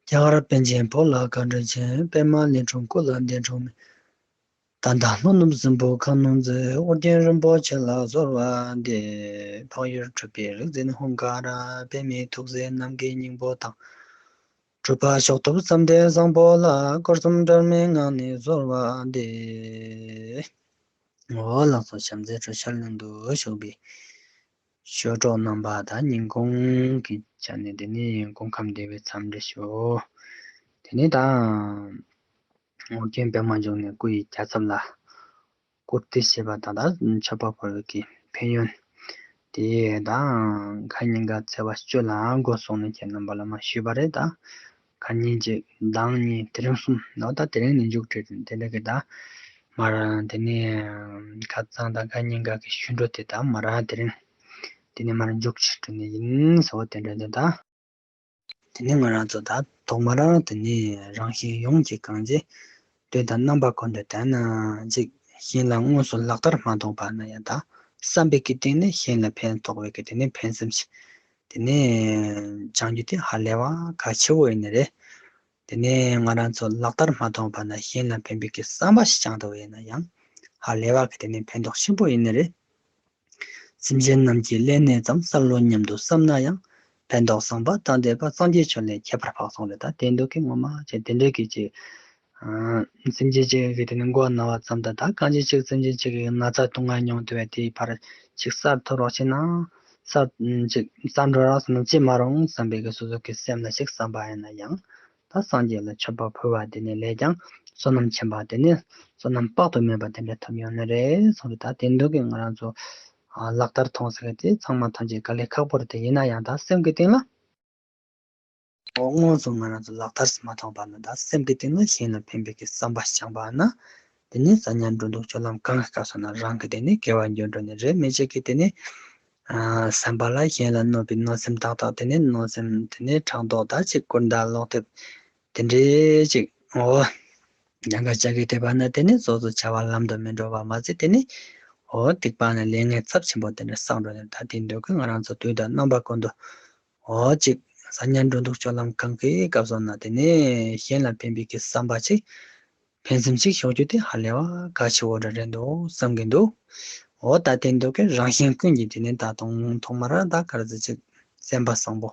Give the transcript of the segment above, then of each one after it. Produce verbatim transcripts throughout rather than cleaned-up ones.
རྒྱ་གར་པཎ་ཆེན་བོད་ལ་བཀའ་དྲིན་ཆེ། པདྨ་གླིང་དྲུང་སྐུ་ལ་འདི་འཁྲུངས་མེད། ད་ལྟ་ལྷོ་ནུབ་སྲིན་པོ་ཁ་གནོན་མཛད། ཨོ་རྒྱན་རིན་པོ་ཆེ་ལ་གསོལ་བ་འདེབས། འཕགས་ཡུལ་སྤྲུལ་པའི་རིག་འཛིན་ཧཱུྃ་ཀ་ར། པདྨའི་ཐུགས་སྲས་རྣམ་བསྐྱེད་སྙིང་པོ་དང་། གྲུབ་པ་མཆོག་ཐོབ་བཅོམ་ལྡན་བཟང་པོ་ལ། སྐུ་གསུམ་འབྲལ་མེད་ངང་ནས་གསོལ་བ་འདེབས། འོ་ལགས་སོ། བྱམས་བརྩེ་སྤྲོ་འཆར་གླིང་དུ་བཞུགས་པའི་ཆོས་གྲོགས་རྣམ་པ་དང་ཉིན་གུང་གི་ཆ་ནས། དེ་ནས་སྐུ་ཁམས་བདེ་བའི་འཚམས་འདྲི་ཞུ། དེ་ནས་ད་ཨོ་རྒྱན་པདྨ་འབྱུང་གནས་སྐུ་ཡི་རྒྱལ་ཚབ་ལ་བཀུར་སྟི་བྱེད་པ་དང་། ད་མཆོད་པ་ཕུལ་བའི་གི་ཕན་ཡོན་དེ་ད་ཁ་ཉིན་ག་ཚེས་པ་བཅུ་ལ་འགོ་བཙུགས་ནས་ཁྱེད་རྣམ་པ་ལ་མར་ཞུས་པ་རེད། ད་ཁ་ཉིན་གཅིག་མདང་གཉིས། དེ་རིང་གསུམ་ནོ། ད་དེ་རིང་ནས་མཇུག་སྒྲིལ་དེ་འདྲ་གི། ད་མར་དེ་ནས་ཁ་སང་ད་ཁ་ཉིན་ག་གི་ཞུ་འགྲོ་དེ་ད་མར་དེ་རིང་དེ་ནས་མར་མཇུག་ཕྱིར་འགྲོ་ནི་ཡིན་ཟེར་བ་དེ་འདྲ་དེ། ད་དེ་ནས་ང་རང་ཚོ་ད་ཐོག་མར་དེ་ནས་རང་གཞན་ཡོངས་ཀྱི་གང་ཅི་དོན་དང་རྣམ་པ་ཀུན་ཏུ་དེ་ན་ཅིག་གཞན་ལ་དངོས་སུ་ལག་བསྟར་མ་ཐོགས་པ་ན་ཡང་། ད་བསམ་པའི་གི་སྟེང་ནས་གཞན་ལ་ཕན་ཐོགས་པའི་གི་དེ་ནས་ཕན་སེམས་ཤིག་དེ་ནས་བཅང་རྒྱུ་དེ་ཧ་ལས་པ་གལ་ཆེ་བོ་ཡིན་ནི་རེད། དེ་ནས་ང་རང་ཚོ་ལག་བསྟར་མ་ཐོགས་པ་ན་གཞན་ལ་ཕན་པའི་གི་བསམ་པ་ཞིག་བཅང་ཐུབ་ཡིན་ན་ཡང་ཧ་ལས་པ་གི་དེ་ནས་ཕན་ཐོགས་ཆེན་པོ་ཡིན་ནི་རེད། སེམས་ཅན་རྣམས་ཀྱི་ལས་ནི་ཙམ། བསམ་བློ་མཉམ་དུ་བསམ་ན་ཡང་། ཕན་འདོགས་བསམ་པ་དང་ལྡན་པ། སངས་རྒྱས་ཆོས་ལས་ཁྱད་པར་འཕགས་གསུངས་རེད། ད་དེ་འདུག་གི་ངོ་མ་ཅིག་དེ་འདྲའི་གི་ཅིག་ཨ་སེམས་ཅན་ཅིག་གི་དེ་ནི་མགོ་ན་བ་ཙམ་དང་། ད་གང་ཅི་ཅིག་སེམས་ཅན་ཅིག་གི་ན་ཚ་སྡུག་བསྔལ་མྱོང་དུས་དེའི་བར་ཅིག་སར་ཐོར་རོགས་བྱས་ན། སར་ཅིག་སར་འགྲོ་རོགས་ཟེར་ན་ཅི་མ་རུང་བསམ་པའི་གི་སོ་སོ་གི་སེམས་ལ་ཅིག་བསམ་པ་ཡིན་ན་ཡང་། ད་སངས་རྒྱས་ལ་མཆོད་པ་ཕུལ་བ་དེ་ནི་ལས་ཀྱང་བསོད་ནམས་ཆེན་པོ། དེ་ནི་བསོད་ནམས་དཔག་ཏུ་མེད་པ་དེ་འདྲ་ཐོབ་ཡོང་ནི་རེད་གསུངས་རེད། ད་དེ་འདུག་གི་ང་རང་ཚོ་ཨ་ལག་བསྟར་མཐོང་ཟེར་གི་དེ་ཚང་མ་ཐམས་ཅད་དཀའ་ལས་ཁག་པོ་རེད། དེ་ཡིན་ན་ཡང་ད་སེམས་ཀྱི་སྟེང་ལ་འོ་དངོས་སུ་ང་རང་ཚོ་ལག་བསྟར་མ་མཐོང་བ་ན། ད་སེམས་ཀྱི་སྟེང་ལ་གཞན་ལ་ཕན་པའི་གི་བསམ་པ་བཅངས་པ་ན། དེ་ནི་སངས་རྒྱས་འགྲོ་འདུག་སྤྱོད་ལམ་གང་གི་སྐབས་སུ་ན་རང་གི་དེ་ནི་དགེ་བ་འབྱོར་འགྲོ་ནི་རེད། མི་གཅིག་གི་དེ་ནི་ཨ་སེམས་པ་ལ་གཞན་ལ་གནོད་པའི་གནོད་སེམས་ཏག་ཏག་དེ་ནི་གནོད་སེམས་དེ་ནི་ཕྲག་དོག་ད་ཅིག་སྐུར་འདེབས་ལོག་འདེབས་དེ་འདྲའི་ཅིག་འོ་ཉེན་ཁ་ཆགས་ཀྱི་བསྡད་པ་ན། དེ་ནི་སོ་སོ་བྱ་བ་ལམ་དུ་མི་འགྲོ་བ་མ་ཟད། དེ་ནི་འོ་སྡིག་པ་ནི་ལས་ངན་ཚབས་ཆེན་པོ་དེ་འདྲ་བསགས་འགྲོ་ནས། ད་དེ་འདུག་གི་ང་རང་ཚོ་དུས་དང་རྣམ་པ་ཀུན་ཏུ་འོ་ཅིག་སངས་རྒྱས་འགྲོ་འདུག་སྤྱོད་ལམ་གང་གི་སྐབས་སུ་ན་དེ་ནི་གཞན་ལ་ཕན་པའི་གི་བསམ་པ་ཅིག་ཕན་སེམས་ཤིག་ཤོར་རྒྱུ་དེ་ཧ་ལས་པ་གལ་ཆེ་བོ་འདྲ་རེད་འདུག་བསམ་གྱི་འདུག་འོ་ད་དེ་འདུག་གི་རང་གཞན་ཀུན་གྱི་དེ་ནི་ད་དུང་ཐོག་མར་ད་ག་རེ་ཟེར་ཅིག་སེམས་པ་བཟང་པོ་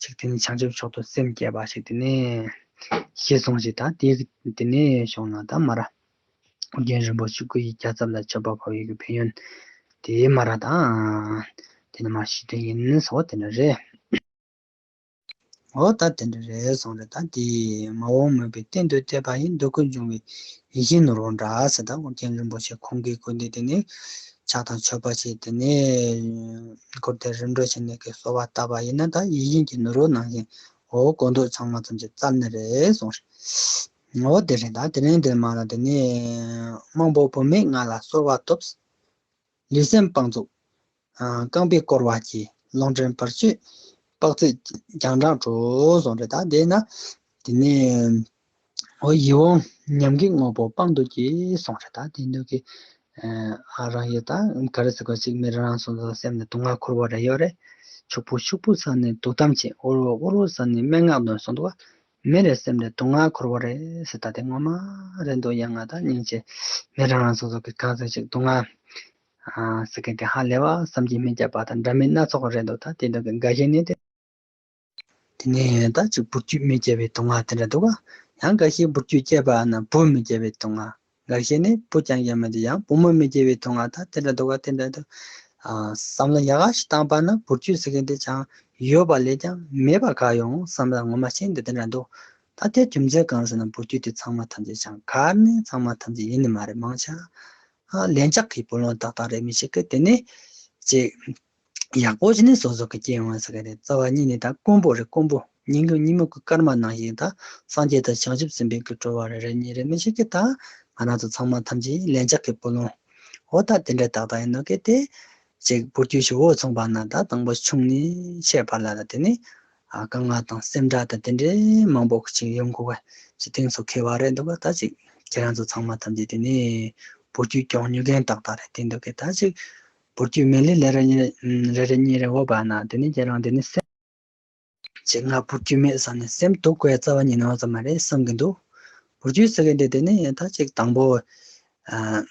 ཅིག་དེ་ནི་བྱང་ཆུབ་མཆོག་ཏུ་སེམས་བསྐྱེད་པ་ཞིག་དེ་ནི་ཤེས་སོང་ཞིག་ད་དེ་དེ་ནི་བྱུང་ན་ད་མར་ཨོ་རྒྱན་རིན་པོ་ཆེ་སྐུ་ཡི་རྒྱལ་ཚབ་ལ་མཆོད་པ་ཕུལ་བའི་གི་ཕན་ཡོན་དེ་མར་ད་དེ་ནི་མར་ཞུ་དོན་ཡིན་ཟེར་བ་དེ་འདྲ་རེད། འོ་ད་དེ་འདྲ་རེད་གསུངས་རེད། ད་དེ་མ་འོངས་མོས་པའི་གཏན་དུ་གཏད་པ་ཡིས། འདོད་དགུ་འབྱུང་བའི་ཡིད་བཞིན་ནོར་བུ་འདྲ་ཟེར། ད་ཨོ་རྒྱན་རིན་པོ་ཆེ་ཁོང་གིས་སྐུ་འདི་དེ་ནས་ཕྱག་དང་མཆོད་པ་བྱས། དེ་ནས་སྐུ་དེ་རིམ་གྲོ་བྱས་ནས་གི་གསོལ་བ་བཏབ་པ་ཡིན་ན། ད་ཡིད་བཞིན་གྱི་ནོར་བུ་ནང་བཞིན་འོ་དགོས་འདོད་ཚང་མ་ཐམས་ཅད་སྩལ་ནི་རེད་གསུངས་རེད། འོ་དེ་རེད། ད་དེ་རིང་དེ་མ་ལ་དེ་ནས་རྨོངས་པ་བུད་མེད་ང་ལ་གསོལ་བ་ཐོབ། ལུས་སེམས་སྤངས་རྫོགས་རྐང་པས་བསྐོར་བ་གྱིས། ལོངས་སྤྱོད་བར་ཆད་དཔག་ཚད་རྒྱང་གྲགས་འགྲོ་གསུངས་རེད། ད་དེས་ན་དེ་ནས་འོ་ཡིད་འོང་ཉམས་དགའི་དངོས་པོ་སྤང་དུ་གྱིས་གསུངས་རེད། ད་དེ་འདུག་གི་ཨ་རང་ཡོད་ད་ག་རེ་ཟེར་དགོས་ཅིག་མི་རང་རང་སོ་སོའི་སེམས་ནས་སྡུག་བསྔལ་འཁོར་བ་རེ་ཡོད་རེད། ཕྱུག་པོ་ཕྱུག་པོ་ཟ་ནས་སྡུག་གཏམ་བྱེད། དབུལ་བོ་དབུལ་བོ་ཟ་ནས་སྨྲེ་སྔགས་འདོན་གསུངས་འདུག་ག་མི་རེ་སེམས་ནས་སྡུག་བསྔལ་འཁོར་བ་རེད་ཟེར། ད་དེ་ངོ་མ་རེད་འདུག་ཡང་ང་ད་སྙིང་རྗེ་མི་རང་རང་སོ་སོ་གི་གང་ཟེར་ཅིག་སྡུག་བསྔལ་ཨ་ཟེར་མཁན་དེ་ཧ་ལས་པ་བསམ་གྱིས་མི་ཁྱབ་པ་དང་འདྲ་མིན་སྣ་ཚོགས་རེད་འདུག་ད་དེ་འདྲ་གི་འགའ་ཤས་ནི་དེ། དེ་ནས་ད་ཅིག་བུ་རྒྱུད་མི་སྐྱེ་བའི་སྡུག་བསྔལ་དེ་འདྲ་འདུག་ག་ཡང་འགའ་ཤས་བུ་རྒྱུད་སྐྱེས་པ་ན་བུ་མི་སྐྱེ་བའི་སྡུག་བསྔལ། འགའ་ཤས་ནི་བུ་རྐྱང་རྐྱང་མ་དེ་ཡང་བུ་མོ་མི་སྐྱེ་བའི་སྡུག་བསྔལ། ད་དེ་འདྲ་འདུག་ག་དེ་འདྲ་འདུག་ཨ་བསམ་བློ་ཡག་ག་ཞིག་བཏང་པ་ན་བུ་རྒྱུད་ཟེར་མཁན་དེ་ཅང་ཡོད་པ་ལས་ཀྱང་མེད་པ་ག་ཡོང་བསམ་པ་ངོ་མ་ཤེས་འདི་དེ་འདྲ་འདུག་ད་དེ་རྒྱུ་མཚན་གང་ཟེར་ན་བུ་རྒྱུད་དེ་ཚང་མ་ཐམས་ཅད་ཅང་ག་ནི་ཚང་མ་ཐམས་ཅད་ཡིན་ནི་མ་རེད། མང་ཆེ་ཨ་ལན་ཆགས་ཀྱི་བུ་ལོན་ཏག་ཏག་རེད། མི་ཞིག་གི་དེ་ནི་ཅིག་ཡག་པོ་ཞིག་ནི་སོ་སོ་གི་སྐྱེ་ཡོང་བ་ཟེར་གི་རེད། རྩ་བ་ཉིད་ནས་ད་དཀོན་པོ་རེད། དཀོན་པོ་སྙིང་གི་སྙིང་མོ་གི་སྐར་མ་ནང་བཞིན། ད་སངས་རྒྱས་དང་བྱང་ཆུབ་སེམས་དཔའི་གི་སྤྲུལ་པ་རེ་རེ་གཉིས་རེ་མི་ཞིག་གི་ད་ང་རང་ཚོ་ཚང་མ་ཐམས་ཅད་ལན་ཆགས་ཀྱི་བུ་ལོན། འོ་ད་དེ་འདྲ་ཏག་ཏག་ཡིན་ནོ་གི་དེ་ཅིག་བུ་རྒྱུད་ཞིག་འོ་ཚོང་པ་ན་ད་དང་པོ་ཆུང་ནས་ཆེ་བར་ལ་ལ་དེ་ནི་ཨ་དཀའ་ངལ་དང་སེམས་ཁྲལ་དང་དེ་འདྲའི་མང་པོ་ཅིག་ཡོང་དགོས་པ་ཅིག་གཏིང་ཚུགས་ཁེལ་བ་རེད་འདུག་ག་ད་ཅིག་ཁྱེད་རང་ཚོ་ཚང་མ་ཐམས་ཅད་དེ་ནི་བུ་རྒྱུད་སྐྱོང་ཉུལ་མཁན་ཏག་ཏག་རེད། དེ་འདུག་གི་ད་ཅིག་བུ་རྒྱུད་མི་ལུས་ལས་རེ་གཉིས་རེ་རེ་གཉིས་རེ་འོ་བ་ན་དེ་ནི་ཁྱེད་རང་དེ་ནི་སེམས་ ཅིག་ང་བུ་རྒྱུད་མེད་བསམ་ནས་སེམས་སྡུག་དགོས་རྩ་བ་ཉིད་ནས་ཙམ་མ་རེད་བསམ་གྱི་འདུག་བུ་རྒྱུད་ཟེར་མཁན་དེ་དེ་ནི་ད་ཅིག་དང་པོ། ཨ།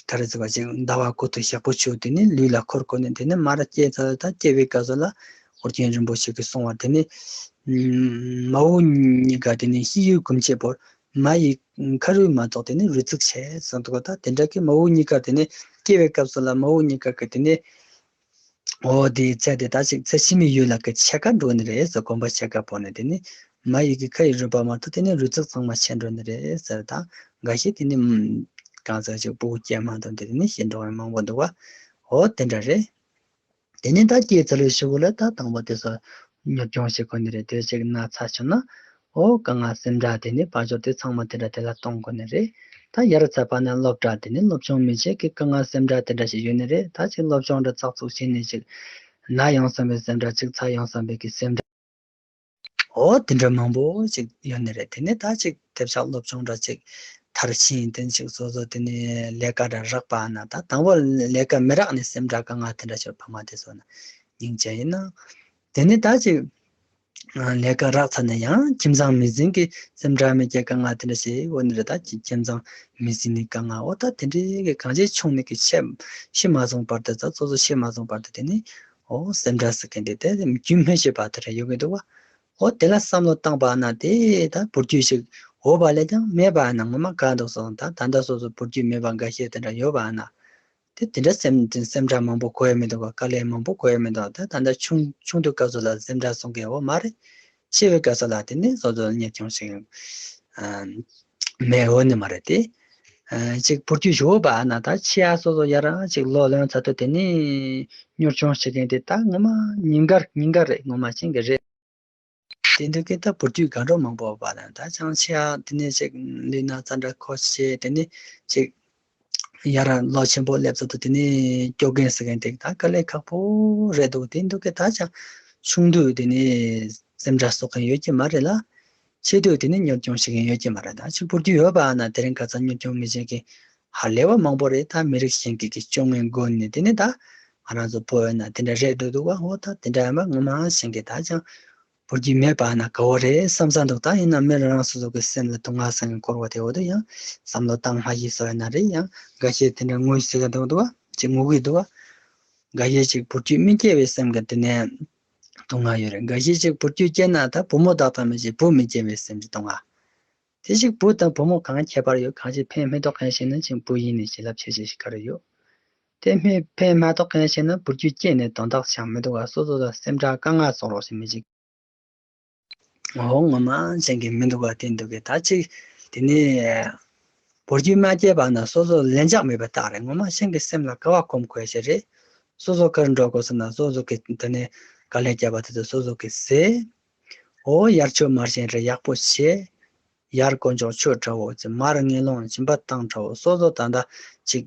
ག་རེ་ཟེར་བ་ཅིག་ཟླ་བ་དགུ་ཐུག་ཞག་པོ་ཆུ་དེ་ནི་ལུས་ལ་འཁོར་དགོས་ནས་དེ་ནི་མར་སྐྱེས་ཚར། ད་སྐྱེ་བའི་སྐབས་སུ་ལ་ཨོ་རྒྱན་རིན་པོ་ཆེ་གིས་གསུངས་པ་དེ་ནི། མ་འོངས་གཉིས་ཀ་དེ་ནི་ཤི་ཡི་གུམ་ཆེ་བོར། མ་ཡི་ཁ་རུས་མ་གཏོགས་དེ་ནི་རུས་ཚིགས་ཆད་ཟེར་འདུག་ད་དེ་འདྲ་གི་མ་འོངས་གཉིས་ཀ་དེ་ནི་སྐྱེ་བའི་སྐབས་སུ་ལ་མ་འོངས་གཉིས་ཀ་གི་དེ་ནི། འོ་དེའི་ཚེ་དེ་ད་ཅིག་ཚེ་ཕྱི་མའི་ཡུལ་ལ་གི་ཕྱེད་ཀ་འགྲོ་ནི་རེད་ཟེར། གོམ་པ་ཕྱེད་ཀ་བོར་ནས་དེ་ནི་མ་ཡི་གི་ཁ་ཡི་རུས་པ་མ་གཏོགས་དེ་ནི་རུས་ཚིགས་ཚང་མ་ཆད་འགྲོ་ནི་རེད་ཟེར། ད་འགའ་ཤས་དེ་ནི་གང་ཟག་ཅིག་སྤུ་གུ་སྐྱེས་མ་ཐུབ་དེ་དེ་ནི་ཤི་འགྲོ་བའི་མང་པོ་འདུག་བ། འོ་དེ་འདྲ་རེད། དེ་ནི་ད་སྐྱེས་ཚར་བའི་གཞུག་གུ་ལ་ད་དང་པོ་དེ་ཚོ་གཉོར་སྐྱོང་བྱེད་དགོས་ནི་རེད། དེ་ཅིག་ན་ཚ་བྱུང་ན། འོ་དཀའ་ངལ་སེམས་ཁྲལ་དེ་ནི་ཕར་ཕྱོགས་དེ་ཚང་མ་དེ་འདྲ་དེ་ལ་གཏོང་དགོས་ནི་རེད། ད་ཡར་ཚ་བ་ན་སློབ་གྲྭ་དེ་ནི་སློབ་སྦྱོང་མི་བྱེད་ཀི་དཀའ་ངལ་སེམས་ཁྲལ་དེ་འདྲ་ཞིག་ཡོད་ནི་རེད། ད་ཅིག་སློབ་སྦྱོང་འདྲ་ཙག་ཙུག་བྱེད་ནི་ཅིག་ན་ཡོང་བསམ་པའི་སེམས་ཁྲལ། ཅིག་ཚ་ཡོང་བསམ་པའི་གི་སེམས་ཁྲལ། འོ་དེ་འདྲ་མང་པོ་ཅིག་ཡོད་ནི་རེད། དེ་ནི་ད་ཅིག་དེབ་ཆག་སློབ་སྦྱོང་འདྲ་ཅིག་མཐར་ཕྱིན་དེ་ཅིག་སོ་སོ་དེ་ནི་ལས་ཀ་འདྲ་རག་པ་ན། ད་དང་པོ་ལས་ཀ་མི་རག་ནི་སེམས་ཁྲལ་དཀའ་ངལ་དེ་འདྲ་ཞིག་ཕ་མ་དེ་ཚོ་ན་སྙིང་རྗེ་ཡིན་ན། དེ་ནི་ད་ཅིག་ལས་ཀ་རག་ཚར་ན་ཡང་ཁྱིམ་ཚང་མི་ཟིན་གི་སེམས་ཁྲལ་མི་སྐྱེ་དཀའ་ངལ་དེ་འདྲ་ཞིག་འོ་ནི་རེད། ད་ཅིག་ཁྱིམ་ཚང་མི་ཟིན་ནི་དཀའ་ངལ་འོ་ད་དེ་འདྲའི་གི་གང་ཅི་བྱུང་ནི་གི་ཤེས་ཤི་མ་སོང་བར་དུ། ད་སོ་སོ་ཤི་མ་སོང་བར་དུ་དེ་ནི་འོ་སེམས་ཁྲལ་ཟེར་མཁན་དེ་དེ་རྒྱུན་མི་ཆད་པ་དེ་འདྲ་ཡོད་གི་འདུག་བ། འོ་དེ་ལ་བསམ་བློ་བཏང་པ་ན་དེ་ད་བུ་རྒྱུད་ཞིག་འོ་བ་ལས་ཀྱང་མེད་པ་ན་ངོ་མ་དགའ་འདུག་སོང་། ད་ད་ལྟ་སོ་སོ་བུ་རྒྱུད་མེད་པ་འགའ་ཤས་དེ་འདྲ་ཡོད་པ་ན། དེ་དེ་འདྲ་སེམས་སེམས་ཁྲལ་མང་པོ་དགོས་ཡ་མི་འདུག་ག་དཀའ་ལས་མང་པོ་དགོས་ཡ་མི་འདུག་ད་ད་ལྟ་ཆུང་ཆུང་དུས་སྐབས་སུ་ལ་སེམས་ཁྲལ་སོང་གི་འོ་མ་རེད། ཆེ་བའི་སྐབས་སུ་ལ་དེ་ནི་སོ་སོ་གཉེར་སྐྱོང་ཞིག་ཨ་མེད་འོ་ནི་མ་རེད་དེ། ཨ་ཅིག་བུ་རྒྱུད་ཞུགས་པ་ན་ད་ཆེ་ཡ་སོ་སོ་ཡ་རང་ཅིག་ལོ་ལོན་ཚར་དུས་དེ་ནི་གཉེར་སྐྱོང་བྱེད་མཁན་དེ་ད་ངོ་མ་ཉིན་དཀར་ཉིན་དཀར་རེད། ངོ་མ་ཤེས་གི་རེད། དེ་འདྲ་གི་ད་བུ་རྒྱུད་དགའ་སྤྲོ་མང་པོ་བ་ལ་ད་ཅང་ཆེ་ཡ་དེ་ནས་ཅིག་ལུས་ན་ཙ་འདྲ་ཁོ་ཤེས་དེ་ནས་ཅིག་ཡ་ར་ལོ་ཆེན་པོ་སླེབས་ཚར་དུས་དེ་ནས་སྐྱོ་མཁན་ཟེར་མཁན་དེ་ད་དཀའ་ལས་ཁག་པོ་རེད་འདུག་དེ་འདུག་གི་ད་ཅང་ཆུང་དུས་དེ་ནས་སེམས་ཁྲལ་གསོ་མཁན་ཡོད་ཀྱི་མ་རེད་ལ། ཆེ་དུས་དེ་ནས་གཉེར་སྐྱོང་བྱེད་མཁན་ཡོད་ཀྱི་མ་རེད། ད་ཅིག་བུ་རྒྱུད་ཡོད་པ་ན་དེ་རིང་ཁ་སང་གཉེར་སྐྱོང་མི་བྱེད་མཁན་ཧ་ལས་པ་མང་པོ་རེད། ད་མི་རིགས་གཞན་གྱི་གི་སྐྱོ་ངལ་མགོ་ནས་དེ་ནས་ད་ང་རང་ཚོ་བོད་ཡོད་ན་དེ་འདྲ་རེད་འདུག་འདུག་ག་འོ་ད་དེ་འདྲ་ཡིན་པ་ངོ་མ་ཤེས་གི་ད་ཅང་བུ་རྒྱུད་མེད་པ་ན་དགའ་བོ་རེད་བསམ་བསམ་འདུག་ད་ཡིན་ན་མི་རང་རང་སོ་སོ་གི་སེམས་ལ་སྡུག་བསྔལ་ཟེར་མཁན་སྐོར་བ་དེ་འོ་དེ་ཡང་བསམ་བློ་བཏང་མ་ཤེས་སོ་ཡ་ན་རེད། ཡང་འགའ་ཤས་དེ་འདྲ་ངུ་ཟེར་གི་འདུག་འདུག་ག་ཅིག་ངུ་གི་འདུག་ག་འགའ་ཤས་ཅིག་བུ་རྒྱུད་མི་སྐྱེ་བའི་སེམས་ཀྱི་དེ་ནས་སྡུག་བསྔལ་ཡོད་རེད། འགའ་ཤས་ཅིག་བུ་རྒྱུད་སྐྱེས་ན་ད་བུ་མོ་དག་ཙམ་མི་ཤེས་བུ་མི་སྐྱེ་བའི་སེམས་ཀྱི་སྡུག་བསྔལ། དེ་ཞིག་བུ་དང་བུ་མོ་གང་ཁྱད་པར་ཡོད། གང་ཞིག་ཕན་མི་ཐོགས་མཁན་ཞིག་ན་ཅིག་བུ་ཡིན་ནས་བྱིན་རླབས་ཆེ་ཆེ་ཞིག་ག་རེ་ཡོད། དེ་ཕན་ཕན་མ་ཐོགས་མཁན་ཞིག་ན་བུ་རྒྱུད་སྐྱེས་ནས་དོན་དག་ཅང་མི་འདུག་ག་སོ་སོ་ལ་སེམས་ཁྲལ་དཀའ་ངལ་སོགས་རོགས་ཞིག་མི་ཅིག་འོ་ངོ་མ་ཤེས་གི་མི་འདུག་ག་དེ་འདུག་གི་ད་ཅིག་དེ་ནས་བུ་རྒྱུད་མ་སྐྱེས་པ་ན་སོ་སོ་ལན་ཆགས་མེད་པ་རྟགས་རེད། ངོ་མ་ཤེས་གི་སེམས་ལ་དགའ་བ་སྒོམ་དགོས་ཞིག་རེད། སོ་སོ་གར་འགྲོ་དགོས་ཟེར་ན་སོ་སོ་གི་དེ་ནས་དཀའ་ལས་བརྒྱབ་པ་དེ་ཚོ་སོ་སོ་གི་ཟས། འོ་ཡར་ཆོས་མར་ཞེན་རེ་ཡག་པོ་བྱེད། ཡར་དཀོན་མཆོག་ཆོས་འདྲ་བོ་ཅིག་མར་ངན་སློང་སྦྱིན་པ་བཏང་འདྲ་བོ་སོ་སོ་ད་ལྟ་ཅིག་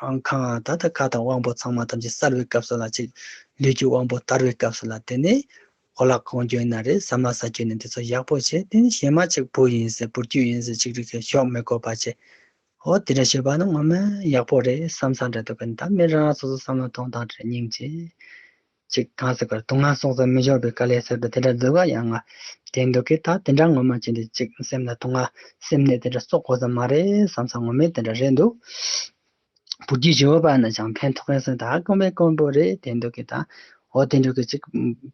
ཨང་ཁང་ད་ལྟ་ཁ་དང་དབང་པོ་ཚང་མ་ཐམས་ཅད་གསར་བའི་སྐབས་སུ་ལ་ཅིག་ལུས་ཀྱི་དབང་པོ་དར་བའི་སྐབས་སུ་ལ་དེ་ནས་གོ་ལ་གང་རྒྱུ་ཡིན་ན་རེད། ཟ་མ་ཟ་རྒྱུ་ཡིན་ན་དེ་ཚོ་ཡག་པོ་བྱེད། དེ་ནས་གཞན་མ་ཅིག་བུ་ཡིན་ཟེར་བུ་རྒྱུད་ཡིན་ཟེར་ཅིག་རིགས་ཀྱི་ཞོག་མི་དགོས་པ་བྱེད། འོ་དེ་འདྲ་བྱེད་པ་ནི་ངོ་མ་ཡག་པོ་རེད་བསམ་ས་འདྲ་འདུག་གི་ད་མི་རང་རང་སོ་སོ་བསམ་བློ་གཏོང་སྟངས་དེ་སྙིང་རྗེ། ཅིག་གང་ཟེར་གར་སྡུག་བསྔལ་སོང་ཙང་མི་འབྱོར་པའི་དཀའ་ལས་ཟེར་དུས་དེ་འདྲ་འཛུལ་བ་ཡང་ང་དེ་འདུག་གི་ད་དེ་འདྲ་ངོ་མ་ཅི་འདྲ་ཅིག་སེམས་ལ་སྡུག་བསྔལ་སེམས་ནད་དེ་འདྲ་གསོག་དགོས་ས་མ་རེད་བསམ་ས་ངོ་མས་དེ་འདྲ་རེད་འདུག་བུ་རྒྱུད་བྱེད་འོས་པ་ན་ཅང་ཕན་ཐོགས་ཡིན་ཟེར་ད་དཀོན་པའི་དཀོན་པོ་རེད་དེ་འདུག་གི་ད་འོ་དེ་འདྲ་གི་ཅིག་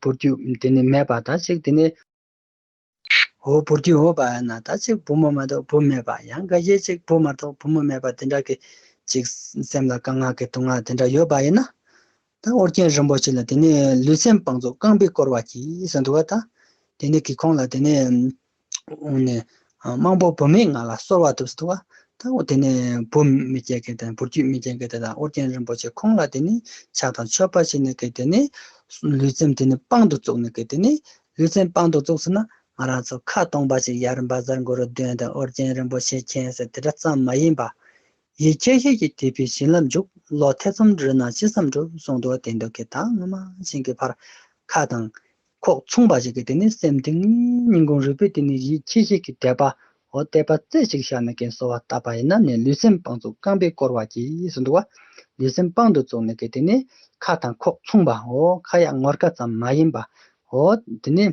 བུ་རྒྱུད་དེ་ནི་མེད་པ་ད་ཅིག་དེ་ནི། འོ་བུ་རྒྱུད་འོ་བ་ཡིན་ན་ད་ཅིག་བུ་མོ་མ་གཏོགས་བུ་མེད་པ་ཡང་འགའ་ཤས་ཅིག་བུ་མ་གཏོགས་བུ་མོ་མེད་པ་དེ་འདྲ་གི་ཅིག་སེམས་ལ་དཀའ་ངལ་གི་སྡུག་བསྔལ་དེ་འདྲ་ཡོད་པ་ཡིན་ན། ད་ཨོ་རྒྱན་རིན་པོ་ཆེ་ལ་དེ་ནས་ལུས་སེམས་བང་མཛོད་བསྐང་པས་བསྐོར་བ་གྱིས་ཟེར་འདུག་བ་ད། དེ་ནས་གི་ཁོང་ལ་དེ་ནས་འོང་ནས་རྨང་པོ་བུད་མེད་ངང་ལ་གསོལ་བ་འདེབས་ཟེར་འདུག་བ། ད་འོ་དེ་ནས་བུ་མི་སྐྱེ་མཁན་དང་བུ་རྒྱུད་མི་སྐྱེ་མཁན་དེ་དང་ཨོ་རྒྱན་རིན་པོ་ཆེ་ཁོང་ལ་དེ་ནས་ཕྱག་དང་མཆོད་པ་བྱས་ནས་གི་དེ་ནས་ལུས་སེམས་དེ་ནས་དཔང་དུ་བཙུགས་ནས་གི་དེ་ནས་ལུས་སེམས་དཔང་དུ་བཙུགས་ཟེར་ན་ང་རང་ཚོ་ཁ་སྟོང་པ་ཞིག་ཡར་བཛྲ་གུ་རུ་བདུན་དང་ཨོ་རྒྱན་རིན་པོ་ཆེ་མཁྱེན་ཟེར་དེ་འདྲ་ཙམ་མ་ཡིན་པ། ཡིད་ཆེས་ཤིང་གིས་དད་པའི་བྱིན་རླབས་འཇུག་བློ་ཐེ་ཚོམ་འདྲེས་ན་ཅི་བསམ་འགྲུབ་གསུངས་འདུག་བ། དེ་འདུག་གི་ད་ངོ་མ་ཞིང་གི་ཕར་ཁ་དང་ཁོག་མཚུངས་པ་ཞིག་གི་དེ་ནི་སེམས་གཏིང་ནས་སྙིང་ཁུང་རུས་པའི་གཏིང་ནས་ཡིད་ཆེས་ཤིང་གིས་དད་པ་འོ་དད་པ་རྩེ་གཅིག་བཞག་ནས་ཀྱང་གསོལ་བ་བཏབ་པ་ཡིན་ན་ནི་ལུས་སེམས་དཔང་བཙུགས་བསྐང་པས་བསྐོར་བ་གྱིས་ཟེར་འདུག་བ། ལུས་སེམས་དཔང་དུ་བཙུགས་ནས་གི་དེ་ནི་ཁ་དང་ཁོག་མཚུངས་པ་འོ་ཁ་ཡག་ངོ་དགའ་ཙམ་མ་ཡིན་པ་འོ་དེ་ནི།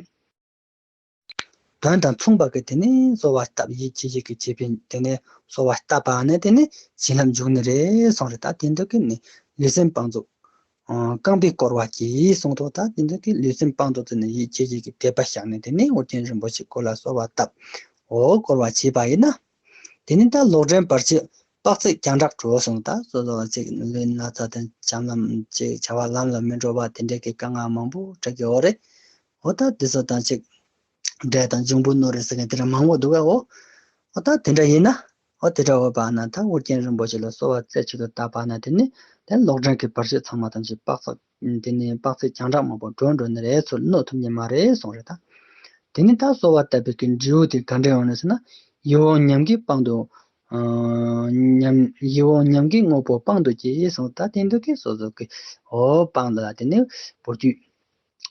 དོན་དང་མཚུངས་པ་གི་དེ་ནི་གསོལ་བ་བཏབ། ཡིད་ཆེས་ཀྱི་ཆེད་ཕན་དེ་ནི་གསོལ་བ་བཏབ་པ་ནི་དེ་ནི་བྱིན་རླབས་འཇུག་ནི་རེད་གསུངས་རེད། ད་དེ་འདུག་གི་ནི་ལུས་སེམས་སྤངས་རྫོགས། ཨ། རྐང་པས་བསྐོར་བ་གྱིས་གསུངས་ཐོག་ད་དེ་འདྲ་གི་ལུས་སེམས་སྤངས་ཏོག་ཙེ་ནས་ཡིད་ཆེས་ཀྱི་དད་པ་བཞག་ནས་དེ་ནས་ཨོ་རྒྱན་རིན་པོ་ཆེ་སྐོར་ལ་གསོལ་བ་བཏབ། འོ་བསྐོར་བ་བྱས་པ་ཡིན་ན། དེ་ནས་ད་ལོག་འདྲེན་བར་ཆད་དཔག་ཚད་རྒྱང་གྲགས་འགྲོ་གསུངས། ད་སོ་སོ་ལ་ཅིག་ལུས་ན་ཚ་དང་བྱམས་ལམ་ཅིག་བྱ་བ་ལམ་ལ་མི་འགྲོ་བ་དེ་འདྲ་གི་དཀའ་ངལ་མང་པོ་འཕྲད་ཀྱི་འོ་རེད། འོ་ད་དེ་ཚོ་དང་ཅིག་འདྲེ་དང་འབྱུང་པོ་ནོར་རེ་ཟེར་མཁན་དེ་འདྲ་མང་པོ་འདུག་ག་འོ། འོ་ད་དེ་འདྲ་ཡིན་ན། འོ་དེ་འདྲ་འོས་པ་ན་ད་ཨོ་རྒྱན་རིན་པོ་ཆེ་ལ་གསོལ་བ་རྩེ་གཅིག་ཏུ་བཏབ་པ་ན་དེ་ནི་དེ་ལོག་འདྲེན་གྱི་བར་ཆད་ཚང་མ་ཐམས་ཅད་དཔག་ཚད་དེ་ནི་དཔག་ཚད་རྒྱང་གྲགས་མང་པོ་འགྲོ་འགྲོ་ནི་རེད་ཚུར་གནོད་ཐུབ་ནི་མ་རེད་གསུངས་རེད་ད། དེ་ནི་ད་གསོལ་བ་བཏབ་པའི་གི་འབྲས་བུ་དེ་ག་འདྲ་ཡོང་ནི་ཟེར་ན། ཡིད་འོང་ཉམས་ཀྱིས་སྤངས་དུ། ཨ། ཉམས་ཡིད་འོང་ཉམས་ཀྱིས་དངོས་པོ་སྤངས་དུ་གྱིས་གསུངས། ད་དེ་འདུག་གི་སོ་སོ་གི་འོ་སྤངས་ལ་དེ་ནི་བུ་རྒྱུད་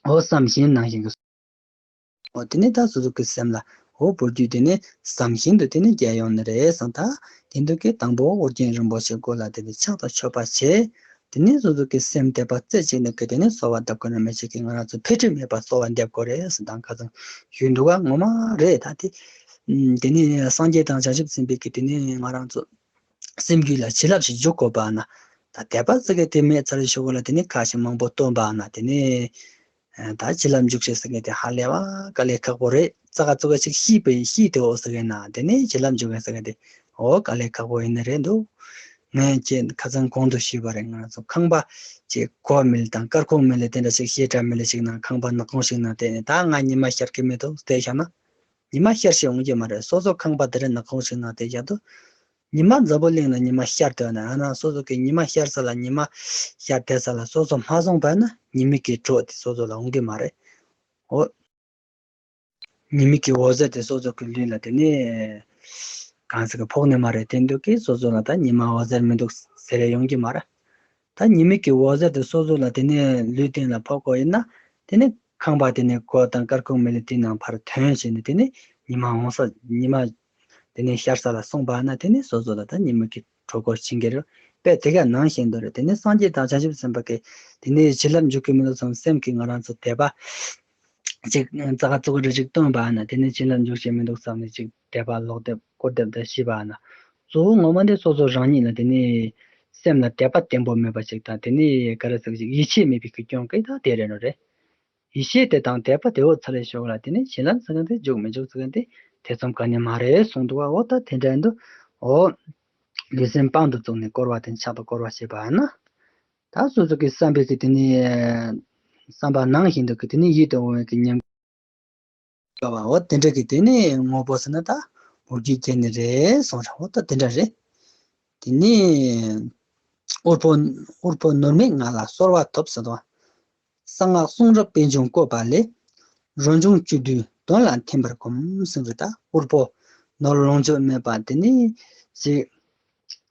འོ་བསམ་བཞིན་ནང་བཞིན་གི། འོ་དེ་ནས་ད་སོ་སོ་གི་སེམས་ལ་འོ་བུ་རྒྱུད་དེ་ནས་བསམ་བཞིན་དུ་དེ་ནས་རྒྱལ་ཡོང་ནི་རེད་བསམ། ད་དེ་འདུག་གི་དང་པོ་ཨོ་རྒྱན་རིན་པོ་ཆེ་སྐོར་ལ་དེ་ནས་ཕྱག་དང་མཆོད་པ་བྱས། དེ་ནས་སོ་སོ་གི་སེམས་དད་པ་རྩེ་གཅིག་ནས་གི་དེ་ནས་གསོལ་བ་འདེབས་དགོས་ན་མི་ཆེ་གི་ང་རང་ཚོ་འཕེལ་འགྲིབ་མེད་པར་གསོལ་བ་འདེབས་དགོས་རེད་ཟེར་དང་ཁ་སང་ཞུས་འདུག་ག་ངོ་མ་རེད་ད་དེ། དེ་ནས་སངས་རྒྱས་དང་བྱང་ཆུབ་སེམས་དཔའི་གི་དེ་ནས་ང་རང་ཚོ་སེམས་རྒྱུད་ལ་བྱིན་རླབས་ཤིག་འཇུག་དགོས་པ་ན། ད་དད་པ་ཟེར་མཁན་དེ་མེད་ཚར་ཞོག་ལ་དེ་ནི་ཁ་ཞིག་མང་པོ་བཏོན་པ་ན་དེ་ནི། ད་བྱིན་རླབས་འཇུག་ཤེས་ཟེར་མཁན་དེ་ཧ་ལས་པ་དཀའ་ལས་ཁག་པོ་རེད། ཙག་ཙོག་ཅིག་ཤེས་པས་ཤེས་དེ་འོ་ཟེར་མཁན་ན་དེ་ནི་བྱིན་རླབས་འཇུག་མཁན་ཟེར་མཁན་དེ་འོ་དཀའ་ལས་ཁག་པོ་ཡིན་ནི་རེད་འདུག་ངས་ཁྱེད་ཁ་སང་གོང་དུ་ཞུས་པ་རེད། ང་ཚོ་ཁང་པ་ཅིག་སྒོ་མེད་དང་སྐར་ཁུང་མེད་ལ་དེ་འདྲ་ཞིག་ཞེ་དྲག་མེད་ལ་ཞིག་ན་ཁང་པ་ནག་ཁུང་ཞིག་ན་དེ་ནི་ད་ང་ཉི་མ་ཤར་གི་མེད་དོ་བལྟས་བཞག་ན། ཉི་མ་ཤར་ཤར་འོང་གི་མ་རེད། སོ་སོ་ཁང་པ་དེ་རིང་ནག་ཁུང་ཞིག་ནང་དེ་བཞག་དུས། ཉི་མ་འཛམ་བུ་གླིང་ན་ཉི་མ་ཤར་དོན་ན་ཨ་ན་སོ་སོ་གི་ཉི་མ་ཤར་ས་ལ་ཉི་མ་ཤར་བསྡད་ས་ལ་སོ་སོ་མ་སོང་བས་ན་ཉི་མིག་གི་གྲོགས་དེ་སོ་སོ་ལ་འོང་གི་མ་རེད། འོ། ཉི་མིག་གི་འོད་ཟེར་དེ་སོ་སོ་གི་ལུས་ལ་དེ་ནས་གང་ཟེར་གི་ཕོག་ནི་མ་རེད། དེ་འདུག་གི་སོ་སོ་ལ་ད་ཉི་མ་འོད་ཟེར་མི་འདུག་ཟེར་ཡ་ཡོང་གི་མ་རེད། ད་ཉི་མིག་གི་འོད་ཟེར་དེ་སོ་སོ་ལ་དེ་ནས་ལུས་སྟེང་ལ་ཕོག་གོ་ཡིན་ན། དེ་ནས་ཁང་པ་དེ་ནས་སྒོ་དང་སྐར་ཁུང་མེད་ལ་དེ་ནང་ཕར་ཐོན་བྱས་ནས་དེ་ནས་ཉི་མ་འོང་ས་ཉི་མ་དེ་ནས་ཤར་ས་ལ་སོང་བ་ན་དེ་ནས་སོ་སོ་ལ་ད་ཉི་མ་གི་གྲོགས་པོ་བྱིན་གྱི་རེད། དཔེ་དེ་ག་ནང་བཞིན་དུ་རེད། དེ་ནས་སངས་རྒྱས་དང་བྱང་ཆུབ་སེམས་དཔའ་གི་དེ་ནས་བྱིན་རླབས་འཇུག་གི་མི་འདུག་བསམ་སེམས་ཀྱི་ང་རང་ཚོ་དད་པ་ཅིག་ཙག་ཙོག་རེ་ཅིག་བཏོན་པ་ན་དེ་ནས་བྱིན་རླབས་འཇུག་བྱེད་མི་འདུག་བསམ་ནས་ཅིག་དད་པ་ལོག་འདེབས་བསྐོར་འདེབས་དང་ཤི་བ་ན། གཙོ་བོ་ངོ་མ་འདི་སོ་སོ་རང་ཉིད་ལ་དེ་ནས་སེམས་ལ་དད་པ་བརྟན་པོ་མེད་པ་ཅིག་དང་དེ་ནས་ག་རེ་ཟེར་ཅིག་ཡིད་ཆེས་མེད་པའི་ཁུལ་སྐྱོན་གྱི་ད་དེ་རེད་ནོ་རེད། ཡིད་ཆེས་དེ་དང་དད་པ་དེ་འོ་ཚ་ལས་ཞོག་ལ་དེ་ནས་བྱིན་རླབས་ཟེར་མཁན་དེ་འཇུག་མི་འཇུག་ཟེར་མཁན་དེ་ཐེ་ཚོམ་ག་ནས་མ་རེད་གསུངས་འདུག་བ། འོ་ད་དེ་འདྲ་འདུག་འོ། ལུས་སེམས་པང་དུ་བཙུགས་ནས་བསྐོར་བ་དེ་ཕྱག་ཏུ་བསྐོར་བ་བྱེད་པ་ན། ད་སོ་སོ་གི་བསམ་པའི་གི་དེ་ནས་བསམ་པ་ནང་བཞིན་དུ་གི་དེ་ནས་ཡིད་དུ་འོང་བའི་གི་ཉམས། བ་འོ་དེ་འདྲ་གི་དེ་ནས་དངོས་པོ་ཟེར་ན་ད་བུ་རྒྱུད་སྐྱེ་ནི་རེད་གསུངས་ར། འོ་ད་དེ་འདྲ་རེད། དེ་ནས་དབུལ་པོ་དབུལ་པོ་ནོར་མེད་ང་ལ་གསོལ་བ་ཐོབ་ཟེར་དོ། གསང་སྔགས་གསུང་རབ་པད་འབྱུང་བཀོད་པ་ལས། རང་བྱུང་བཅུད་བསྡུས་དོན་ལ་འཐིམ་པར་སྒོམ་ཟེར་གི་ད་དབུལ་པོ་ནོར་ལོངས་སྤྱོད་མེད་པ་དེ་ནས་ཅིག་